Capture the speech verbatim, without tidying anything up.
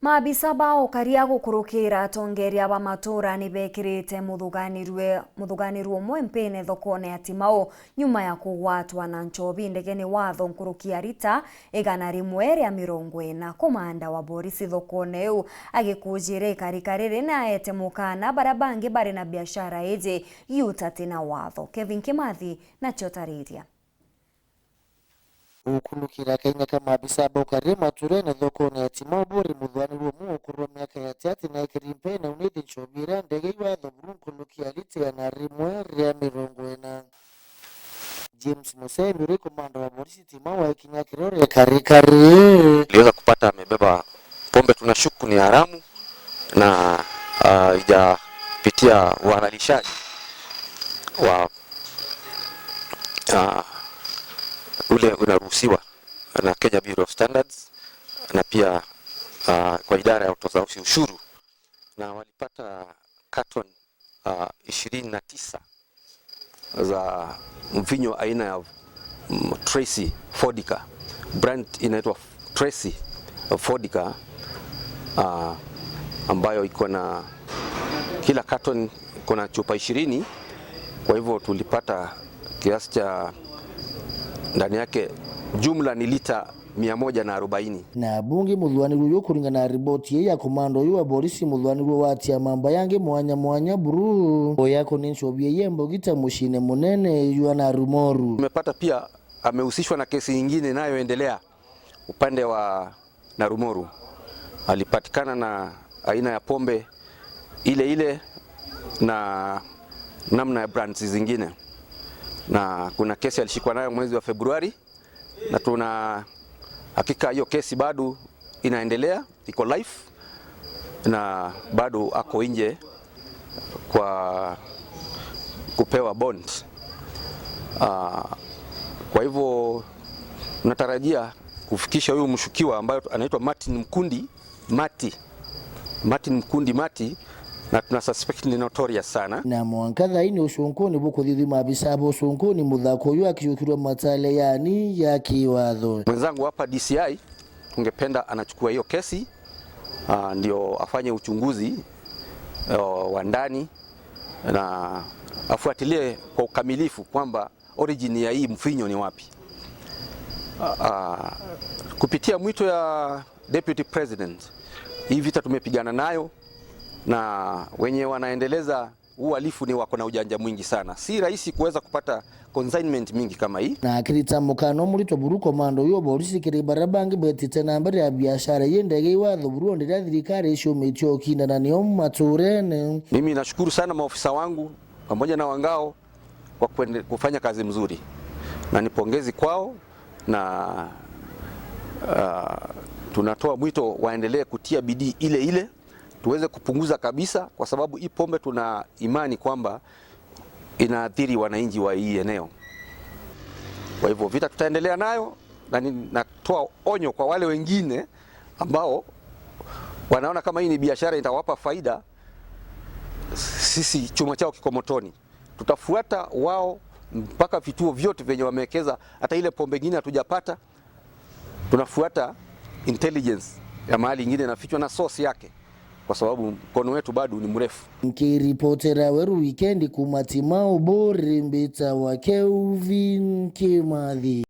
Maabisa ba ukaria gukurukira atongeria ba matuura ni bekirite muthuganirue-, muthuganirua umwe mpene thokone ya Timau nyuma ya kugwatwa na nchobi ndegene watho nkuruki ya rita igana rimwe ria mirongo ina. Komanda wa borisi thokone iu agikujire ikarika riri ni aete mukana baria bangi bari na biashara iji iuta ti na watho. Kevin Kimathi nacio tariria. Gukurukira kainya ka maabisa ba ukaria maturene thokone ya Timau buri muthuganirua umwe ukuru wa miaka ya tiati na ekiri mpene unithi nchobi iria ndege iwatho buru nkuruki ya rita igana rimwe ria mirongo ina. James Musemi uri komanda wa borisi Timau aikinya kirore karikari. Tuliweza kupata amebeba pombe tunashuku ni haramu na, ah, haijapitia uhalalishaji wa, ah, ule unaruhusiwa na Kenya Bureau of Standards na pia, ah, kwa idara ya utoza ushuru, na walipata carton, ah, ishirini na tisa za mvinyo aina ya, mm, Tracy Vodka. Brand inaitwa Tracy Vodka, ah, ambayo iko na, kila carton iko na chupa ishirini. Kwa hivyo tulipata kiasi cha, ndani yake jumla ni lita mia moja na arobaini. Na bungi muthuganirua uyu kuringana na riboti ii ya komanda uyu wa borisi muthuganirua watia mamba yangi mwanya mwanya buru uya kuni nchobi ii ya mbogi ta muciine munene jwa Narumoru. Tumepata pia amehusishwa na kesi ingine inayoendelea upande wa Narumoru. Alipatikana na aina ya pombe ile ile na namna ya brands zingine, na kuna kesi alishikwa nayo mwezi wa Februari, na tuna hakika hiyo kesi bado inaendelea, iko live, na bado ako nje kwa kupewa bond. Ah, kwa hivyo natarajia kufikisha huyu mshukiwa ambaye anaitwa Martin Mkundi Mati, Martin Mkundi Mati, na tuna suspect ni notorious sana. Na mwanka thaini ucunkuni bukuthithua maabisa ba ucunkuni muthako uyu akijukirwa matale yani ya kiwatho. Mwenzangu hapa D C I tungependa anachukua hiyo kesi, ah, ndio afanye uchunguzi, oh, wa ndani na afuatilie kwa ukamilifu kwamba origin ya hii mvinyo ni wapi. Ah, ah, kupitia mwito ya Deputy President, hii vita tumepigana nayo, na wenye wanaendeleza uhalifu ni wako na ujanja mwingi sana. Si rahisi kuweza kupata consignment mingi kama hii. Na akirita mukana umuritwa buru komanda uyu wa borisi kiri baria bangi betite na mbere ya biashara ii ndege iwatho buru o ndiria thirikari iciumitie ukindana nio maturene. Mimi nashukuru sana maofisa wangu pamoja na wangao kwa kuende-, kufanya kazi mzuri, na ni pongezi kwao, na, ah, tunatoa mwito waendelee kutia bidii ile ile tuweze kupunguza kabisa, kwa sababu hii pombe tuna imani kwamba inaathiri wananchi wa hii eneo. Kwa hivyo vita tutaendelea nayo, na ninatoa onyo kwa wale wengine ambao wanaona kama hii ni biashara itawapa faida, sisi chuma chao kiko motoni. Tutafuata wao mpaka vituo vyote vyenye wamewekeza, hata ile pombe ingine hatujapata, tunafuata intelligence ya mahali ingine inafichwa na source yake, kwa sababu mkono wetu bado ni mrefu. Nkiripotera Weru Wikendi kuma Timau, buri mbita wa Kelvin Kimathi.